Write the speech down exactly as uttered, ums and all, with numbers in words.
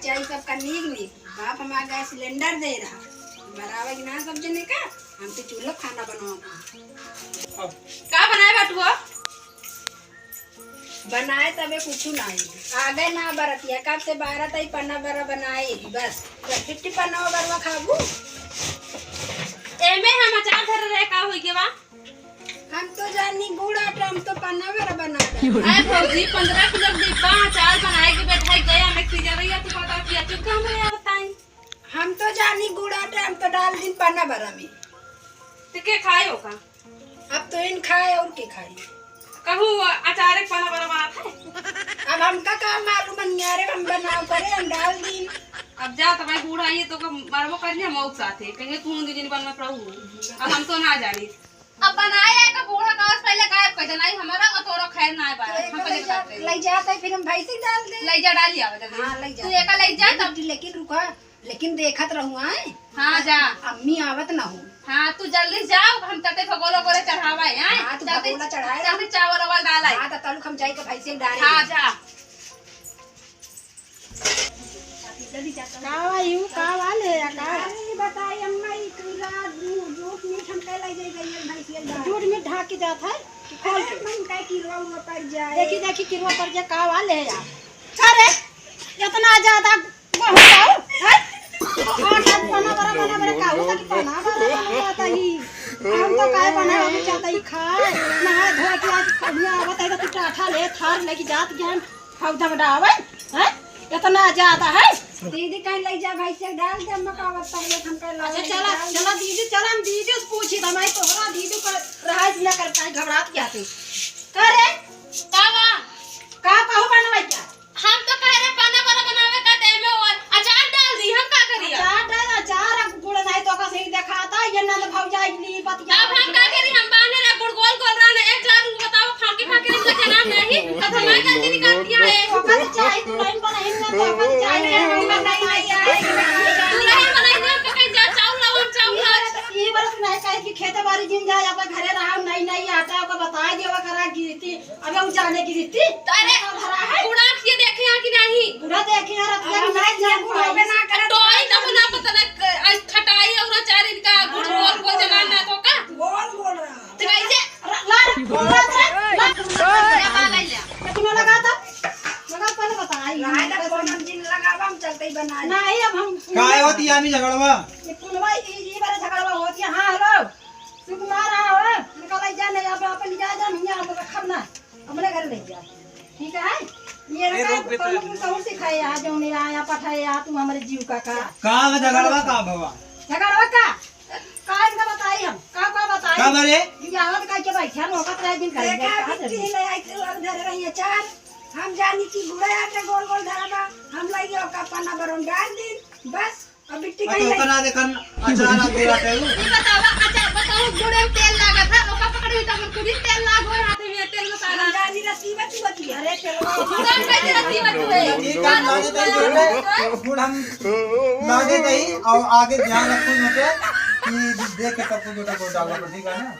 चाही सबका नीक नीक। बाप हमार गैस सिलेंडर दे रहा, बराबर कि ना सब जने का, हम तो चूल्हो खाना बनावा। का बनाए बाटू हो? बनाए तबे कुछ नाही। आगे ना बरतिया, कब से बारह ताई पन्ना बरा बनाए ही बस। फिफ्टी पन्ना बरवा खाबू? एमे हम अचार धर रहे, का होई के बा? हम तो जानी गुड़ आटा, हम तो पन्ना बरा बना दे। अरे भौजी, पन्द्रह किलो के डिब्बा अचार बनाए के बैठाई गया, हमें खींचा रही है, तू पता किया, चुप के हमरे यहाँ बताई। हम तो जानी गुड़ आटा, हम तो डाल दिन पन्ना बरा में। तो के खाए हो का? अब तो इन खाए और के खाई? कहूँ अचार एक पन्ना बरा बनात है। अब हमका का मालूम, अनियारे हम बनाव करे, हम डाल दिन। अब जा, तब बूढ़ा ये तो मरबो कर लिया मौक साथे, कहेंगे तू दू दिन बनवा प्रभु। अब हम तो ना जानी। अब बनाए आए का बूढ़ा का पहले गायब कर देना ही हमारा, और तोरो खैर ना आए बारा। तो हम एका पहले लई जा, बताते हैं। लई जाते हैं, फिर हम भैंसी डाल दे। लई जा, डाल लिया जल्दी। हाँ, लई जा। तू एका लई जा, तब लेकिन रुका, लेकिन देखत रहू आए। हाँ, जा। अम्मी आवत ना हो। हाँ, तू जल्दी जाओ, हम तते भगोला गोले चढ़ावा है, आए? हाँ, तू जल्दी भगोला चढ़ाए। जल्दी चावल वावल डाला है। हाँ, तो तलुक हम जाई के भैंसी डाले। हाँ, जा। का बा यू, का बा ले या का? अरे बताई अम्मा, ई पूरा जू-, जूठ मीठ हम कह लई जाई, जाई भैंसिया डाल। जूठ मीठ ढाक के जात है कि खोल अरे के? मन का किरवा उरवा पड़ जाए। देखी, देखी, किरवा पड़ जाए, का बा ले या? अरे, इतना ज्यादा बहुत आओ, हैं? आटा पन्ना बरा, पन्ना बरा, का होता कि पन्ना बरा, पन्ना बरा तही। हम तो काहे पन्ना बरा चाहता ही खाए। नहाए धोए के आज खड़िया आवत है तो तू टाठा ले, थार लेके जात ज्ञान। हौदा में डावे, हैं? इतना ज्यादा है। दीदी कहीं ले जा भाई से डाल दे, अम्मा का आवत पहले हम कह अच्छा, लाओ, चला, डाल दे। चला दीदी, चला, हम दीदी से पूछी, त हमारी तोहरा दीदी पर रहाई ना करता है, घबरात क्या तू? का रे? का बा? का कहू बनवाई क्या? हम तो कह रहे पाना बड़ा बनावे का टाइम में वो अचार डाल दी, हम का करिए? अचार डाल, अचार अब गुड़ नहीं तो का सही देखाता, ये नंद भौजाई नी बतिया। अब हम का करी, हम बाने रे गुड़ गोल गोल रहने, एक जार उनको बताओ, फांकी फांकी निकल के नाम नहीं, तो हमारे गलती निकाल दिया है। ओकर चाही दुल्हन बनाई ना, तो ओकर चाही दुल्हन बनाई ना, तो कहीं जा चाउर लाओ, हम चाउर लाओ। ई बरस नहीं कहे कि खेते बाड़ी जिन जाए, अपन घरे रहा, नहीं, नहीं, आटा ओकर बताए देवा करा गिरती, अबे उ जाने गिरती। तो अरे, का भरा है? गुड़ा खिए देखे हैं कि नहीं? गुड़ा देखे हैं, रतिया अब में हमारे नहीं यहाँ जान गुड़ होबे पाई। ना करे, तो आई तो ना पता ना, आज खटाई और अचार इनका गुड़ हाँ। गोल गोल जला ना तो का? गोल गोल रहा। तो कैसे? ला, ला, ला, ला, ला, ला, ला। ये तूने लगा था? लगा, पहले बताई। रहा है तो फोन हम जिन लगावा, हम चलते ही बना ले। नहीं, अब हम काहे होती है आमी झगड़वा? ये पुनवा, ये, ये वाला झगड़वा होती है। हाँ, हेलो। सुकुमार, हाँ, हो। निकल आई जा, नहीं, अब अपन जा, जा, नहीं, हम रखब ना। अपने घर ले जा। ठीक है? ये ए, रखा रोक है, बेटा। कौन तुम सहूर सिखाए, आ जाओ, नहीं आया, पठाए, आ, तू हमारे जीव का का। का में झगड़वा का भवा? झगड़वा का? का इनका बताई हम? का, का बताई? का बरे? ये आवत का के बैठे, हम औकात रहे दिन करेंगे, देखा, का बिट्टी करेंगे? ले आई, तू अब धरे रही अचार। हम जानी कि गुड़ा आटा गोल गोल धरा बा, हम लाई ओका पन्ना बरम डाल दी, बस। अब बिट्टी आ, कहीं तो नहीं। ओकरा देखन अचार आ गया है। ई बतावा, अच्छा, बताओ, गुड़े में तेल लागत है, ओका पकड़ भी तो कुड़ी तेल लाग हो, हाथ में तेल मसाला। हम जानी रसीबत ही बची है। अरे, चलो। सब कैसे रसीबत हुए? ई काम लागे तो गुड़ हम लागे नहीं, और आगे ध्यान रखो मुझे कि देख के सब कुछ बेटा को डालना पड़ेगा ना।